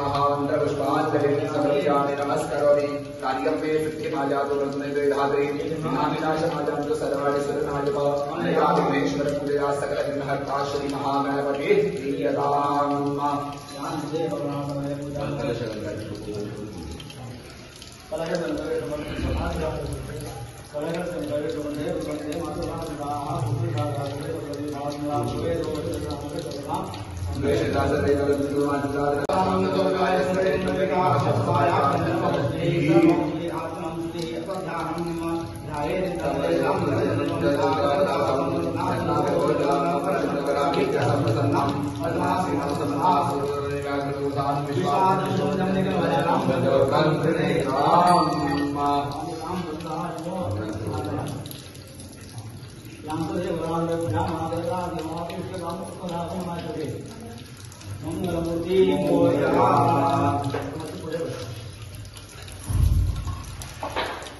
महामन्त्रपुष्पाञ्जलिं समर्पयामि। नमस्करोमि। कार्यं मे सिद्धिमाजातु रत्नैर्धात्रि विनाशमाजान्तु सर्वाणि सुरनायुप विघ्नेश्वर पूजया सकलविघ्नहर्ता श्री महागणपतिः प्रीयताम्।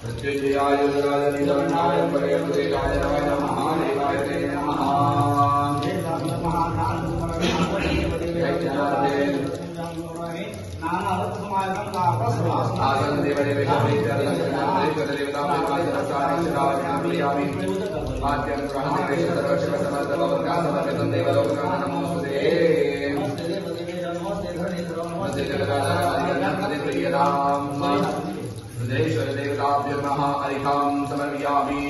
मृत्युंजयाय राजनिधनाय परमदेवाय महादेवाय ते नमः। हृदयेश्वर देवताभ्यो नमः। अरिहां समर्पयामि।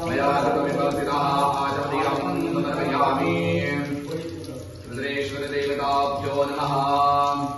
मया सर्वविवर्तितः आचमनीयं समर्पयामि। रुद्रेश्वर देवताभ्यो नमः।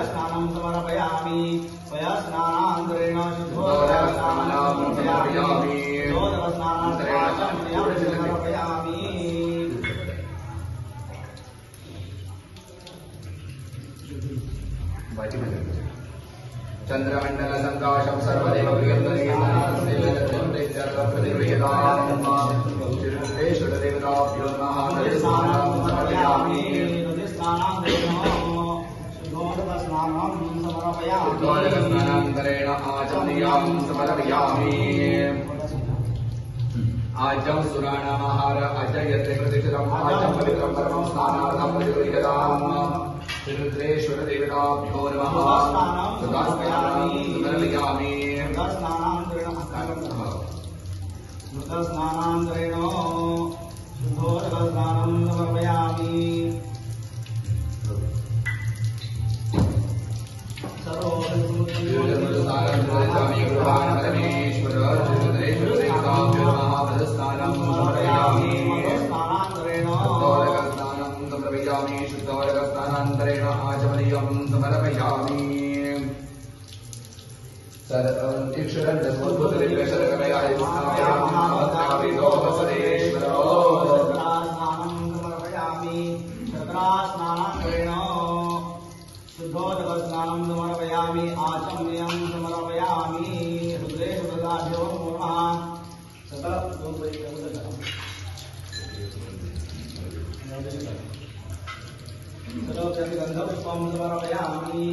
स्नानं समर्पयामि। पयस्नानान्तरेण शुद्धोदकस्नानं समर्पयामि। समर्पयामि। चंद्रमंडल संकाशं सर्वदेव प्रियं नमः। समर्पयामि। शुद्धोदकस्नानान्तरेण आचमनीयं समर्पयामि। आजं सुराणामाहार अजयते प्रतिष्ठितम् आजं पवित्रं परमं स्नानार्थं प्रतिगृह्यताम्। रुद्रेश्वर देवताभ्यो नमः। सुधास्नानं समर्पयामि। स्नानान्तरेण शुद्धोदकस्नानं समर्पयामि। शुद्धोदकस्नानान्तरेण आचमनीयं समर्पयामि। समर्पयामि। शर्करास्नानान्तरेण शुद्धोदकस्नानं समर्पयामि। आचमनीयं समर्पयामि। रुद्रेश्वरदेवताभ्यो नमः। गन्धपुष्पं समर्पयामि।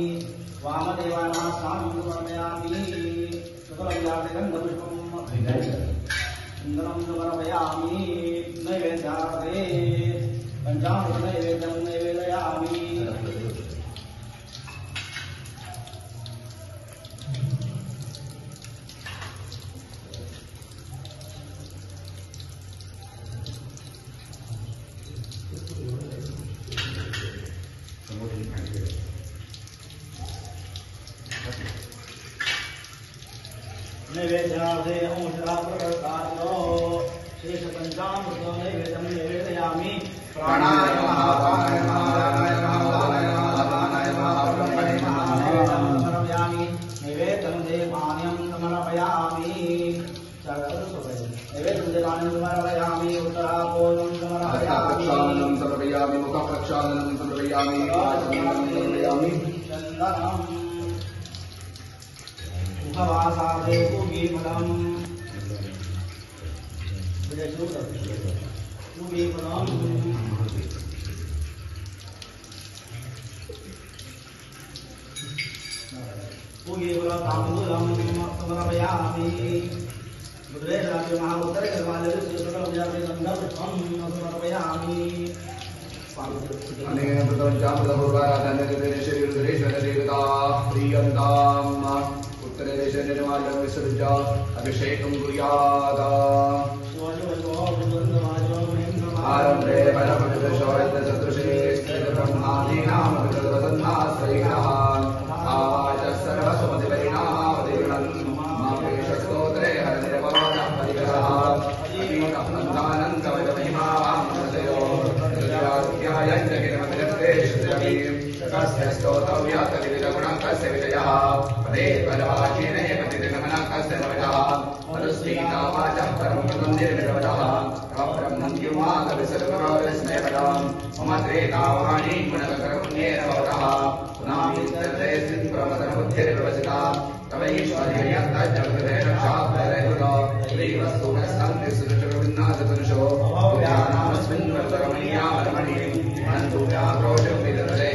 वामदेवानां स्नानं समर्पयामि। गन्धपुष्पं चन्दनं समर्पयामि। नैवेद्यार्थे पञ्चामृत नैवेद्यं नैवेदयामि। नैवेद्यार्थे ओंशराप्रकर्तायो शेषपञ्चामृत नैवेद्यं निवेदयामि। प्राणाय नमः, प्राणाय नमः, प्राणाय नमः, प्राणाय नमः, प्राणाय नमः, ब्रह्मणे नमः। नैवेद्यं समर्पयामि। नैवेद्यं देवान्यं समर्पयामि। नैवेद्यं देवान्यं समर्पयामि। उत्तरापोदं समर्पयामि। प्रक्षालनं समर्पयामि। मुखप्रक्षालनं समर्पयामि। आचमनं समर्पयामि। चन्दनं मुखवासादे कुगीफलम्। अभिषेकं कुर्यात्। आरम्भे परमपुरुषोऽयसदृशे स्थितब्रह्मादीनामपितृवसन्नाश्रयः आवाचः सर्वसुमतिपरिणामावतीर्णन् मापेशस्तोत्रे हरिनिर्वाणः परिग्रहः अतीतबन्धानन्दवजमहिमावांशयो कस्य स्तोतव्यातविविधगुणः कस्य विजयः पदे परवाचीने पतिर्गमनः कस्य नवजः मरुस्वीतावाचः परं पदं निर्मितवदः तव ब्रह्मं किंवादविसर्वविस्मयपदां मम त्रेतावाणी गुणकरपुण्येन भवतः पुनामीत्यस्मिन् प्रवचनबुद्धिर्विवसिता तव ईश्वर्ययत्तज्जगते रक्षाप्रलयकृतो श्रीवस्तुनस्सन्ति सुरचरविन्नाशपुरुषो ज्ञानामस्मिन् वर्तरमणीयामरमणि अनन्तु व्याक्रोशं विदधे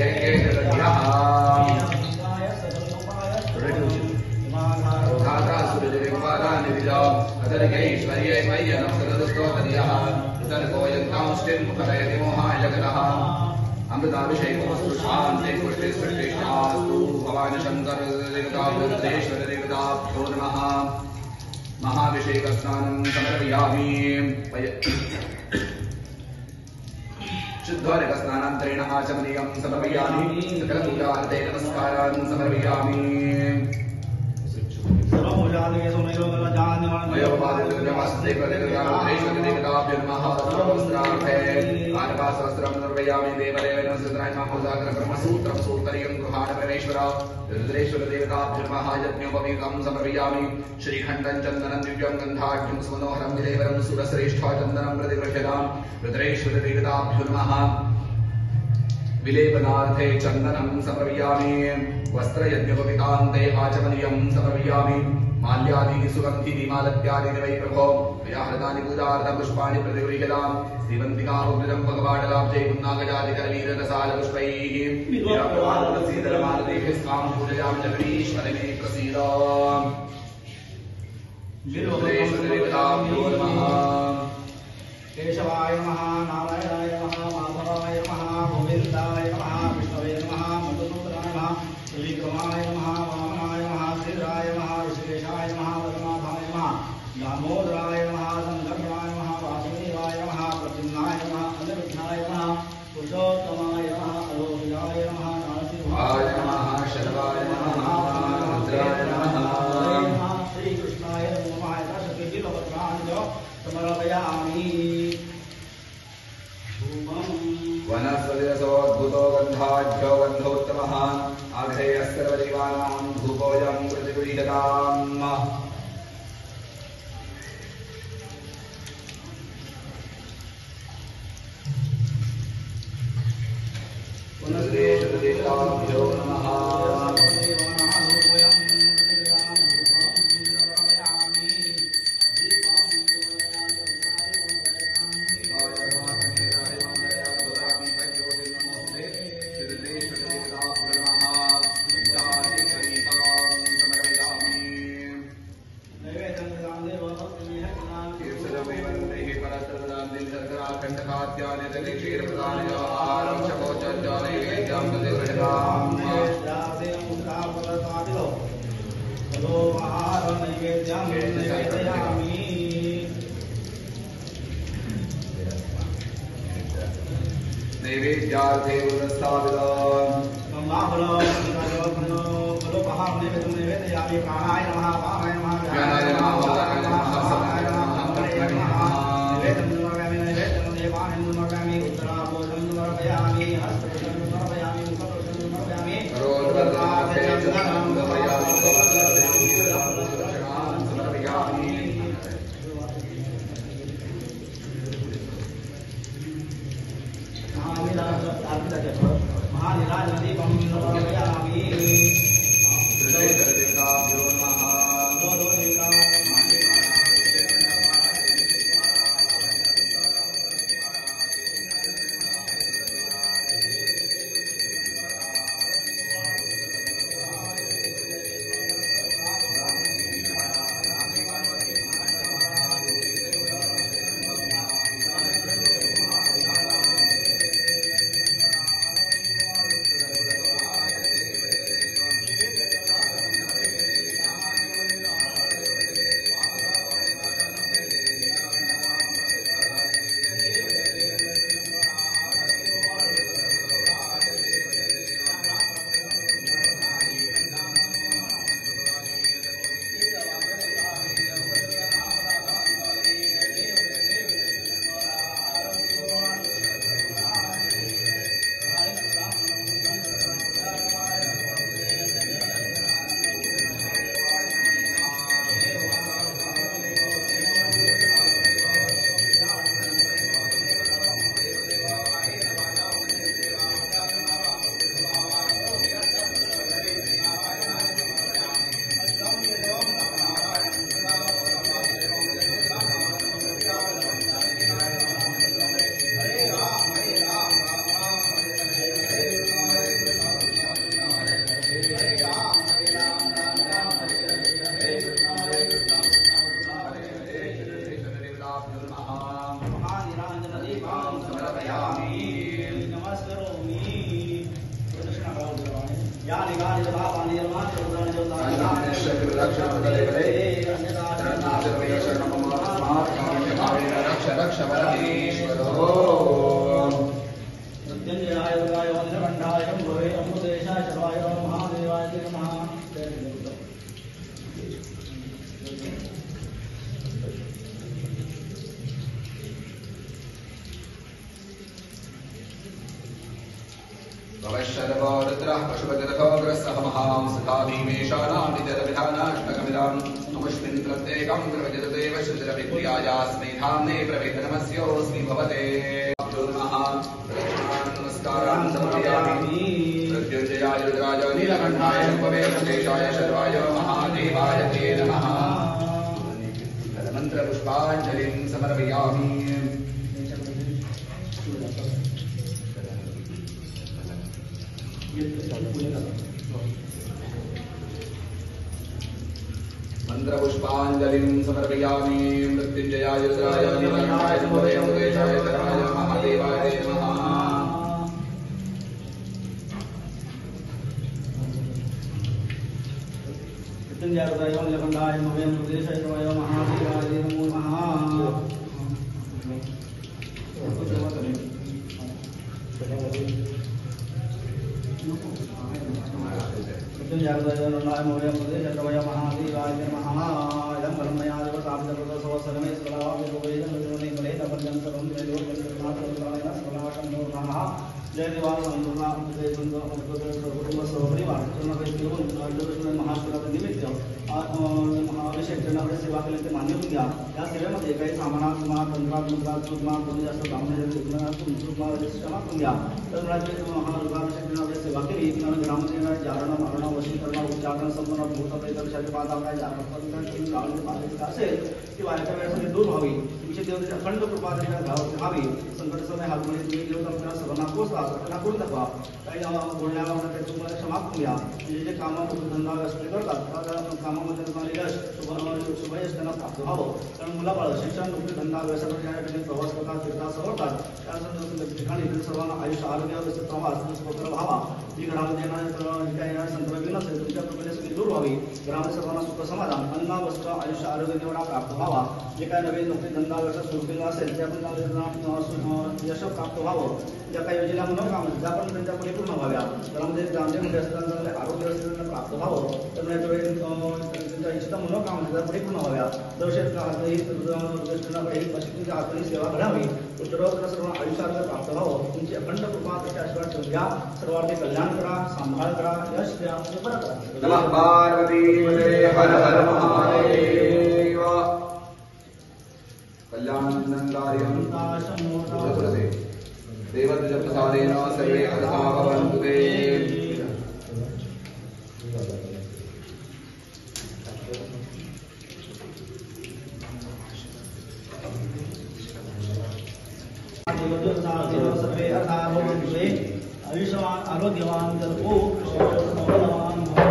अमृताभिषेकोऽस्तु शान्ति पुष्टि सृष्टिष्टास्तु। भवान् शङ्कर देवता रुद्रेश्वर देवताभ्यो नमः। महाभिषेकस्नानं समर्पयामि। शुद्धोदकस्नानान्तरेण आचमनीयं समर्पयामि। सकलपूजार्थे नमस्कारान् समर्पयामि। ब्रह्मसूत्रं सूत्रीयं गृहाण परमेश्वर रुद्रेश्वर देवताभ्यो नमः। यज्ञोपवीतं समर्पयामि। श्रीखण्डं चन्दनं दिव्यं गन्धाढ्यं सुमनोहरं विलेवरं सुरश्रेष्ठ चन्दनं प्रतिगृह्यतां। रुद्रेश्वर देवताभ्यो नमः। विलेपनार्थे चन्दनं समर्पयामि। वस्त्रयज्ञोपवीतान्ते आचमनीयं समर्पयामि। माल्यादीनि सुगन्धीनि मालत्यादीनि वै प्रभो मया हृतानि पूजार्थं पुष्पाणि प्रतिगृह्यतां। श्रीवन्तिकामुद्रितं भगवाडलाब्जै पुन्नागजादिकरवीररसालपुष्पैः प्रसीदलमालदेभिस्त्वां पूजयामि जगदीश्वर मे प्रसीद। रुद्रेश्वरदेवताभ्यो नमः। केशवाय नमः, नारायणाय नमः, माधवाय नमः, गोविन्दाय नमः, विष्णवे नमः, मधुसूदनाय नमः, त्रिविक्रमाय नमः, वामनाय नमः, श्रीधराय नमः, ऋषिकेशाय नमः, पद्मनाभाय नमः, दामोदराय नमः, सङ्कर्षणाय नमः, वासुदेवाय नमः, प्रद्युम्नाय नमः, अनिरुद्धाय नमः, पुरुषोत्तमाय नमः, अलोहिताय नमः, नरसिंहाय नमः, शर्वाय नमः, रुद्राय नमः, श्रीकृष्णाय नमः। यथाशक्तिबिल्वपत्राणि च समर्पयामि। वनस्पतिरसोद्भूतो गन्धाढ्यो गन्धोत्तमः आघ्रेयः सर्वजीवानां धूपोऽयं प्रतिगृह्यताम्। रुद्रेश्वरदेवताभ्यो नमः। नैवेद्यार्थे प्राणाय नमः, वामाय नमः, ज्ञानाय नमः, वादाय नमः, समाय नमः, ब्रह्मणे नमः। नैवेद्यं समर्पयामि, नैवेद्यं देवानां समर्पयामि, उत्तराभोजनं समर्पयामि, हस्तभोजनं समर्पयामि, मुखभोजनं समर्पयामि, समर्पयामि। महानिराजनदीपं समर्पयामि। रुद्रेश्वरदेवताभ्यो नमः। नमः। महानिराञ्जनदीपां समर्पयामि। नमस्करोमि। यानि कानि भावानि मृत्युञ्जयाय रुद्राय वज्रकण्ठाय शम्भवे अमृतेशाय शर्वाय महादेवाय नमः। भवशर्वरुद्रः पशुपतिरथोग्रसः महांसुखाभीमेशानामितरविधानाष्टकमिदां नमुष्मिन् प्रत्येकं प्रवजतदेव श्रुतिरविक्रियायास्मै धाम्ने प्रवेदनमस्योऽस्मि भवते। नमः। नमस्कारान् समर्पयामि। मृत्युञ्जयाय रुद्राय नीलकण्ठाय शम्भवे अमृतेशाय शर्वाय महादेवाय ते नमः। मन्त्रपुष्पाञ्जलिं समर्पयामि। मन्त्रपुष्पाञ्जलिं समर्पयामि। मृत्युञ्जयाय रुद्राय नीलकण्ठाय शम्भवे अमृतेशाय शर्वाय महादेवाय नमः। मृत्युञ्जयाय रुद्राय नीलकण्ठाय शम्भवे अमृतेशाय शर्वाय महादेवाय नमो नमः। महादेवाय नमः। इदं फलं मया देवसाभितसवसरमे जय महाशिवरात्री निमित्त महाअभिषेक चरणाकडे सेवा केली ते मान्य होऊन घ्या। या सेवेमध्ये काही सामानात तुम्हाला तंत्रात मंत्रात चूकमा कमी जास्त ब्राह्मण क्षमा करून घ्या। तर महारुद्राभिषेक चरणाकडे सेवा केली कारण घरामध्ये येणारे जारण मारण वशीकरण उच्चारण संपन्न भूतप्रेत बाधा काय असेल ती वाऱ्याच्या वेळेसाठी दूर व्हावी। तुमची देवतेची अखंड कृपा त्यांच्या घरावर व्हावी। संकट समय हातमध्ये तुम्ही देवता त्यांना सर्वांना पोचला त्यांना करून दाखवा। काही बोलण्या वागण्यात तुम्हाला क्षमा करून घ्या। म्हणजे जे कामं धंदा व्यवसाय करतात त्या कामामध्ये तुम्हाला यश शुभयश त्यांना प्राप्त व्हावं। कारण मुलाबाळ शिक्षण नोकरी धंदा व्यवसाय ज्या ठिकाणी प्रवास करतात फिरतात सवरतात त्या ठिकाणी सर्वांना आयुष्य आरोग्य व्यवस्थित प्रवास सुखकर व्हावा। जी घरामध्ये येणारे काही येणारे संकट असेल तुमच्या कृपेने सगळी दूर व्हावी। घरामध्ये सर्वांना सुख समाधान अन्न वस्त्र आयुष्य आरोग्य निवडा प्राप्त व्हावा। जे काही नवीन नोकरी धंदा व्यवसाय सुरू केला असेल त्या पण यश प्राप्त व्हावं। ज्या काही योजना मनोकामना त्या पण त्यांच्या परिपूर्ण व्हाव्या। घरामध्ये जाणते म्हणजे असताना आरोग्य व्यवस्थित प्राप्त व्हावं। तर त्यांच्या इष्ट मनोकामना त्या परिपूर्ण व्हाव्या। दर्शक हातही अशी तुमच्या हाताने सेवा घडावी। उत्तरोत्तर सर्व आयुष्य आरोग्य प्राप्त व्हावं। तुमची अखंड कृपा त्याचे आशीर्वाद ठेवून घ्या। सर्वार्थी कल्याण करा, सांभाळ करा, यश द्या, बरं करा। नमः पार्वती हर हर महादेव। कल्याण कार्यं देवद्विज प्रसादेन सर्वे अर्थाः भवन्तु ते। सर्वे अर्थाः भवन्तु ते। आयुष्यवान आरोग्यवान जल्पो बलवान भव।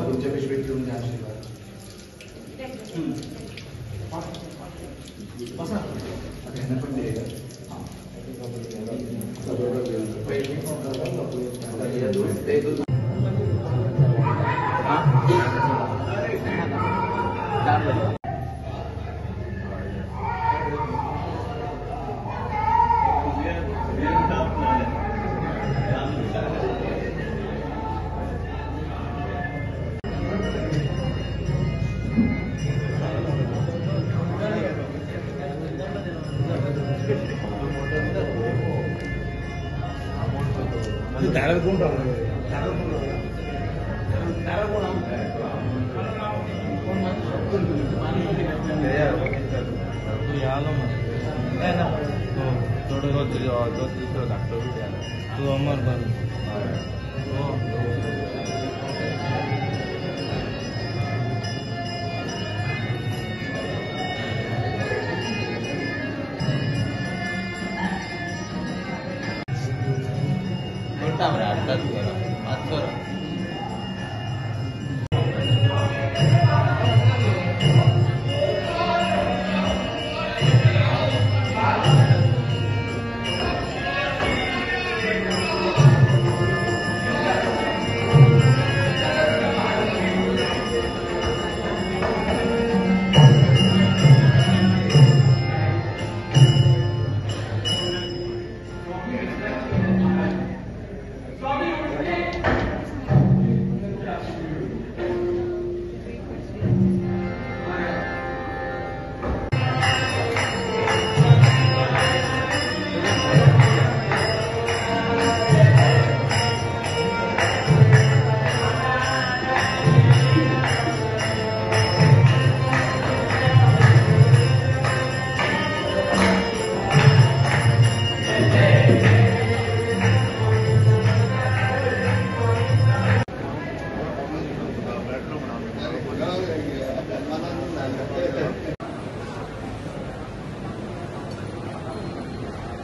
तुमच्या पिशवीत घेऊन द्या आशीर्वाद। बसा त्यांना पण दे। Thank you.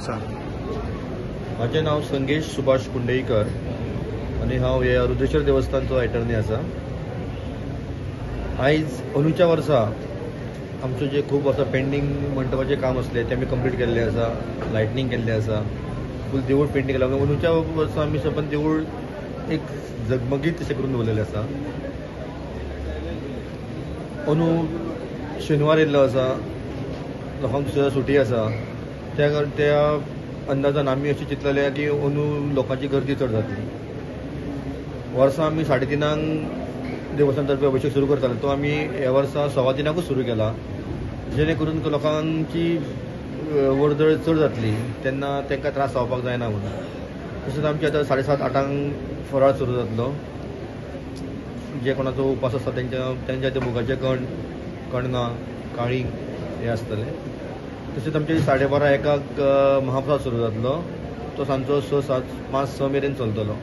सांग. म्हाजें नांव संगेश सुभाष कुंडईकर आनी हांव ह्या रुद्रेश्वर देवस्थानचो एटर्नी आसा. आयज अंदूच्या वर्सा आमचो जे खूब वर्सां पेंडींग मंडपाचें काम आसलें तें आमी कंप्लीट केल्लें आसा. लायटनींग केल्लें आसा, फूल देवूळ पेंटींग केलां. अंदूच्या वर्सा आमी सबंद देवूळ एक जगमगीत अशें करून दवरलेलें आसा. अंदू शेनवार येयल्लो आसा, लोकांक सुद्दां सुटी आसा. त्या अंदाजान आमी अशें चिंतलेलें की अंदू लोकांची गर्दी चड जातली. वर्सां आमी 3:30 देवस्थान तर्फे अभिशेक सुरू करताले, तो आमी ह्या वर्सा 3:15 सुरू केला, जेणे करून लोकांची वर्दळ चड जातली तेन्ना तांकां त्रास जावपाक जायना म्हणून. तशेंच आमचे आतां 7:30-8 फराळ सुरू जातलो. जे कोणाचो उपास आसता तेंच्या ते मुगाचे कण, कणगां, काळींग हे आसतलें. तशेंच आमचे 12:30-1 महाप्रसाद सुरू जातलो, तो सांजचो 6, 7, 5, 6 मेरेन चलतलो.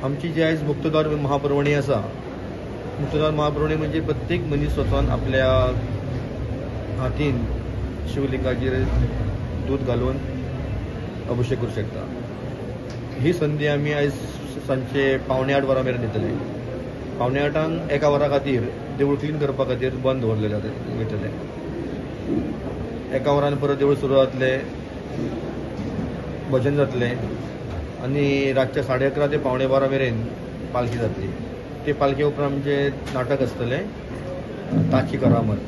आमची जी आयज मुक्तद्वार महापर्वणी आसा, मुक्तद्वार महापर्वणी म्हणजे प्रत्येक मनीस वचोन आपल्या हातीन शिवलिंगाचेर दूद घालून अभिशेक करूं शकता. ही संदी आमी आयज सांजचे 7:45 वरां मेरेन दितले. 7:45 एका वरा खातीर देवूळ क्लीन करपा खातीर बंद दवरलेलें वयतलें. एका वरान परत देवूळ सुरू जातलें, भजन जातलें आनी रातच्या 11:30 ते 11:45 मेरेन पालखी जातली. ते पालखी उपरांत आमचें नाटक आसतलें ताची करामत.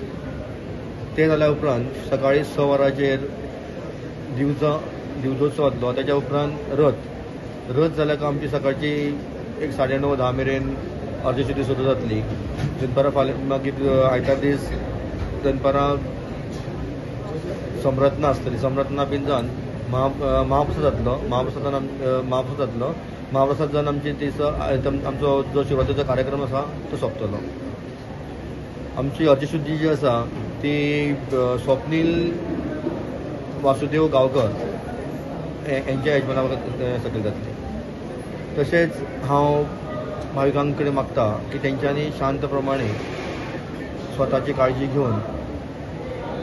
तें जाल्या उपरांत सकाळीं 6 वरांचेर दिवजोत्सव जातलो. ताच्या उपरांत रथ जाल्या काय आमची सकाळची एक 9:30-10 मेरेन अर्धशुद्धी सुरू जातली. दनपारां फाल्यां मागीर आयतार दीस दनपारां समरत्ना आसतली. समरत्ना बीन जावन महाप्रसाद जातलो. महाप्रसाद जातलो. महाप्रसाद जावन आमची ती आमचो जो शिवरात्रीचो कार्यक्रम आसा तो सोंपतलो. आमची अर्धशुद्धी जी आसा ती स्वप्नील वासुदेव गांवकर हेंच्या यजमाना सकयल जातली. तशेंच हांव भाविकां कडेन मागता की तेंच्यांनी शांत प्रमाणे स्वताची काळजी घेवन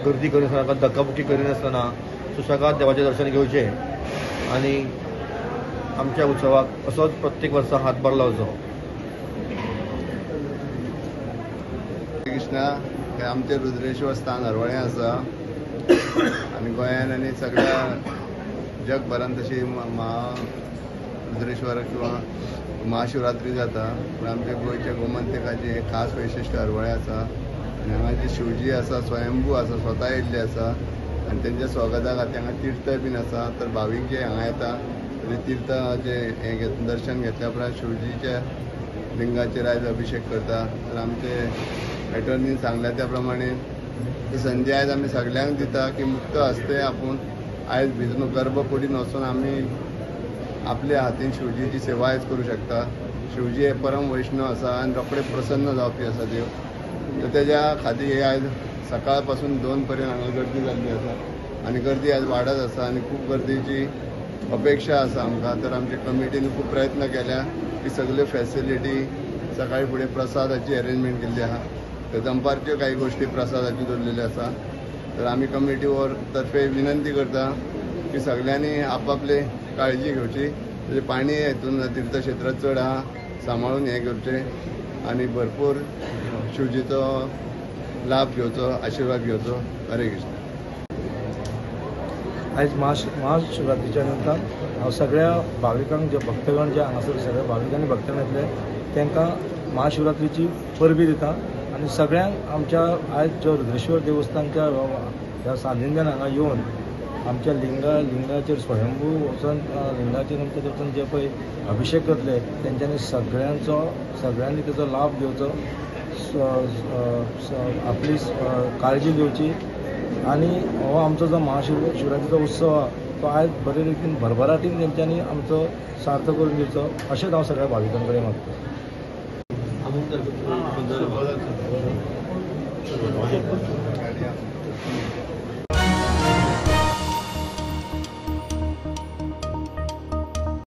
गर्दी करिनासतना, धक्काबुक्की करिनासतना सुशेगाद देवाचें दर्शन घेवचें आनी आमच्या उत्सवाक असोच प्रत्येक वर्सा हातभार लावचो. कृष्णा, हे आमचें रुद्रेश्वर स्थान हरवळें आसा आनी गोंयान आनी सगळ्या जगभरान तशी महारुद्रेश्वर किंवा महाशिवरात्री जाता. पूण आमच्या गोंयच्या गोमंतकाचें हें खास वैशिश्ट हरवळें आसा आनी हांगा जी शिवजी आसा, स्वयंभू आसा, स्वता येयल्ले आसा आनी तेंच्या स्वागता खातीर हांगा तीर्थ बीन आसा. तर भावीक जे हांगा येता ते तीर्थाचें हें दर्शन घेतल्या उपरांत शिवजीच्या लिंगाचेर आयज अभिशेक करता. तर आमचे एटर्नीन सांगल्या त्या प्रमाणे ही संदी आयज आमी सगल्यांक दिता की मुक्त हस्ते आपूण आयज भिजून गर्भकुडीन वचून आमी आपल्या हातीन शिवजीची सेवा आयज करूं शकता. शिवजी हे परम वैष्णव आसा आनी रोखडे प्रसन्न जावपी आसा देव. तर तेज्या खातीर हे आयज सकाळ पासून 2 पर्यंत हांगा गर्दी जाल्ली आसा आनी गर्दी आयज वाडत आसा आनी खूब गर्दीची अपेक्षा आसा आमकां. तर आमच्या कमिटीन खूब प्रयत्न केल्या की सगल्यो फॅसिलिटी, सकाळी फुडें प्रसादाची अरेंजमेंट केल्ली आसा, तर दनपारच्यो कांय गोश्टी प्रसादाच्यो दवरलेल्यो आसा. तर आमी कमिटी तर्फे विनंती करता की सगल्यांनी आपापले काळजी घेवची. म्हणजे पाणी हेतून तीर्थक्षेत्रात चड आहा, सांबाळून हें करचें आनी भरपूर शिवजीचो लाभ घेवचो, आशिर्वाद घेवचो. हरे कृष्ण. आयज महाशिवरात्रीच्या निमतान हांव सगळ्या भाविकांक, जे भक्तगण जे हांगासर सगळ्या भाविक आनी भक्तगण येतले तांकां महाशिवरात्रीची परबी दिता आनी सगळ्यांक आमच्या आयज जो रुद्रेश्वर देवस्थानच्या ह्या सानिध्यान हांगा येवन आमच्या लिंगाचेर स्वयंभू वचून लिंगाचेर आमच्या वचून जे पळय अभिशेक करतले तेंच्यांनी सगळ्यांनी तेचो लाभ घेवचो, आपली काळजी घेवची आनी हो आमचो जो महाशिवरात्रीचो उत्सव आहा तो आयज बरे रितीन भरभराटीन तेंच्यांनी आमचो सार्थ करून दिवचो अशेंच हांव सगळ्या भाविकां कडेन मागता.